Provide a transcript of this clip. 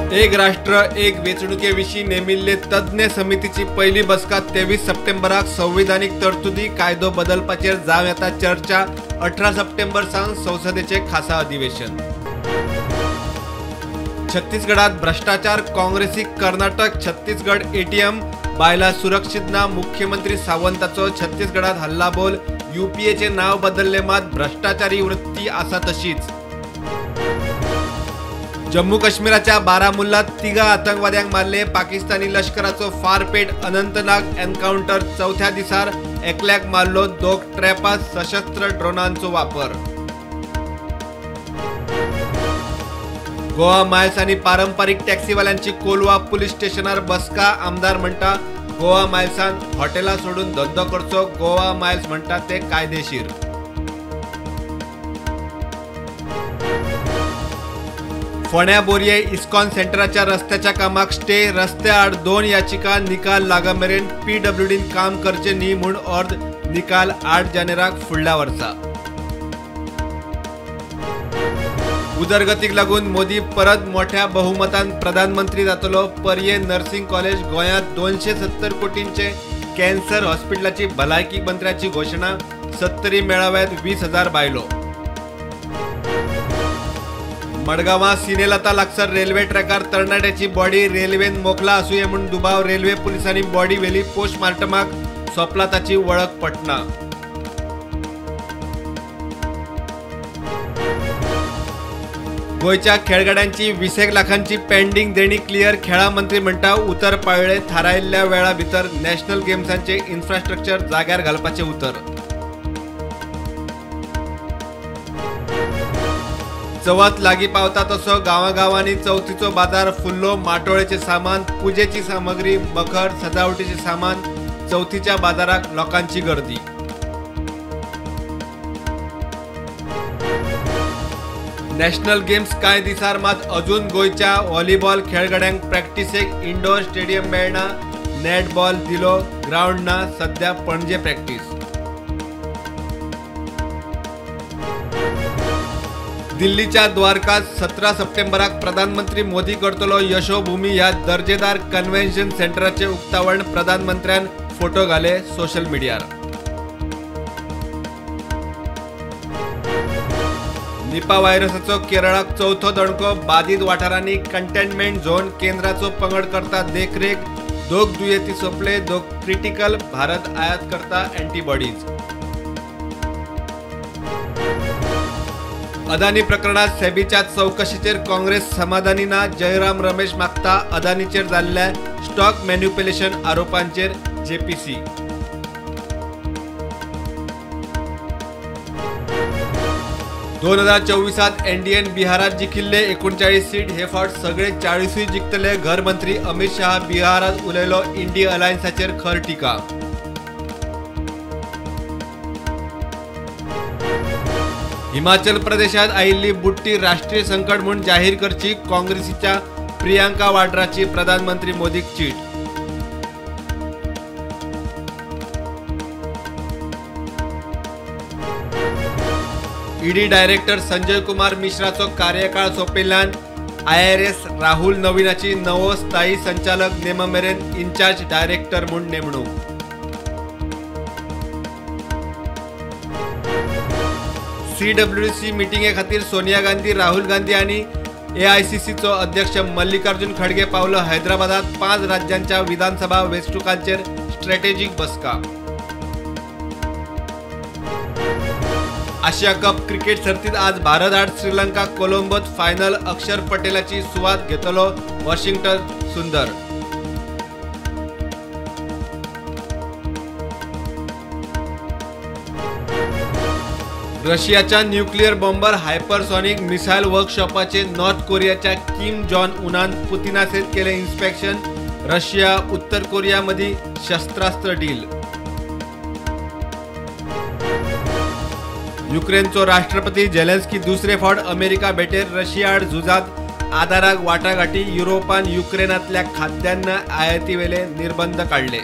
एक राष्ट्र एक वेंचणुके विशीं नेमिल्ले तज्ञ समितीची पयली बसका 23 सप्टेंबराक संविधानीक तरतुदी कायदो बदलपाचेर जावं येता चर्चा. 18 सप्टेंबर सावन संसदेचे खासा अधिवेशन. छत्तीसगडात भ्रष्टाचार काँग्रेसीक कर्नाटक छत्तीसगड एटीएम बायला सुरक्षित ना. मुख्यमंत्री सावंताचो छत्तीसगडात हल्लाबोल. यूपीएचे नाव बदलले मात भ्रष्टाचारी वृत्ती आसा तशीच. जम्मू काश्मीराच्या बारामुल्लात 3 आतंकवाद्यांक मारले. पाकिस्तानी लश्कराचो फारपेट. अनंतनाग एन्काउंटर चवथ्या दिसार एकल्याक मारलो, 2 ट्रॅपात सशस्त्र ड्रोनांचो वापर. गोवा मायल्स आनी पारंपारीक टॅक्सीवाल्यांची कोलवा पुलीस स्टेशनार बसका. आमदार म्हणटा गोवा मायल्सान हॉटेलां सोडून धंदो करचो. गोवा मायल्स म्हणटा ते कायदेशीर. फोंड्या बोरये इस्कॉन सेंटराच्या रस्त्याच्या कामाक स्टे. रस्त्या आड 2 याचिका. निकाल लागामेरेन पीडब्ल्यूडीन काम करचे न्ही म्हूण अर्ज. निकाल 8 जानेराक फुडल्या वर्सा. उदरगतीक लागून मोदी परत मोठ्या बहुमतान प्रधानमंत्री जातलो. पर्ये नर्सिंग कॉलेज गोंयांत 270 कोटींचे कॅन्सर हॉस्पिटलाची भलायकी मंत्र्याची घोशणा. 70 मेळाव्यात 20,000 बायलो. मडगांवां सिनेलता लागसर रेल्वे ट्रॅकार तरणाट्याची बॉडी रेल्वेन मोखला आसुये म्हूण दुबाव. रेल्वे पुलिसांनी बॉडी व्हेली पोस्टमार्टमाक सोंपला, ताची वळख पटना. गोंयच्या खेळगड्यांची 20 लाखांची पेंडींग देणी क्लियर. खेळां मंत्री म्हणटा उतर पाळ्ळे, थारायिल्ल्या वेळा भितर नॅशनल गेम्सांचे इन्फ्रास्ट्रक्चर जाग्यार घालपाचें उतर. चवथ लागीं पावता तसो गांवागांवांनी चवथीचो बाजार फुल्लो. माटोळेचें सामान, पुजेची सामग्री, मखर सजावटीचें सामान. चवथीच्या बाजाराक लोकांची गर्दी. नॅशनल गेम्स कांय दिसार मात अजून गोंयच्या व्हॉलीबॉल खेळगड्यांक प्रॅक्टिसेक इंडोर स्टेडियम मेळना. नेट बॉल दिलो, ग्रावंड ना. सध्या पणजे प्रॅक्टीस. दिल्लीच्या द्वारकात 17 सप्टेंबराक प्रधानमंत्री मोदी करतलो यशोभूमी ह्या दर्जेदार कन्व्हेन्शन सेंटराचे उक्तावण. प्रधानमंत्र्यान फोटो घाले सोशल मिडियार. निपा व्हायरसाचो केरळाक चवथो दणको. बाधित वाठारांनी कंटेनमेंट झोन. केंद्राचो पंगड करता देखरेख. 2 दुयेंती सोंपले, 2 क्रिटिकल. भारत आयात करता अँटीबॉडीज. अदानी प्रकरणात सेबीच्या चवकशेचेर काँग्रेस समाधानी ना. जयराम रमेश मागता अदानीचेर जाल्ल्या स्टॉक मॅन्युप्युलेशन आरोपांचेर जेपीसी. दोन 2024 एनडीएन बिहारात जिखिल्ले 39 सीट. हे फावट सगळे 40 जिखतले. घरमंत्री अमित शहा बिहारात उलयलो. इंडी अलायन्साचेर खर टिका. हिमाचल प्रदेशात आयिल्ली बुडटी राष्ट्रीय संकट म्हूण जाहीर करची. काँग्रेसीच्या प्रियांका वाड्राची प्रधानमंत्री मोदीक चीट. ईडी डायरेक्टर संजय कुमार मिश्राचो कार्यकाळ सोंपिल्ल्यान आयआरएस राहुल नवीनाची नवो स्थायी संचालक नेमामेरेन इन्चार्ज डायरेक्टर म्हूण नेमणूक. सीडब्ल्यूसी मिटिंगे खातीर सोनिया गांधी, राहुल गांधी आनी एआयसीसीचो अध्यक्ष मल्लिकार्जुन खडगे पावलो हैदराबादात. 5 राज्यांच्या विधानसभा वेंचणुकांचेर स्ट्रॅटेजीक बसका. आशिया कप क्रिकेट सर्तीत आज भारत आड श्रीलंका कोलंबोत फायनल. अक्षर पटेलाची सुवात घेतलो वॉशिंग्टन सुंदर. रशियाच्या न्यूक्लियर बॉम्बर हायपरसॉनिक मिसायल वर्कशॉपाचे नॉर्थ कोरियाच्या किम जॉन उनान पुतिनासेत केले इन्स्पेक्शन. रशिया उत्तर कोरिया मदीं शस्त्रास्त्र डील. युक्रेनचो राष्ट्रपती झेलेन्स्की दुसरे फावट अमेरिका भेटेर. रशिया आड झुजात आदाराक वाटाघाटी. युरोपान युक्रेनांतल्या खाद्यान्न आयातीवेले निर्बंध काडले.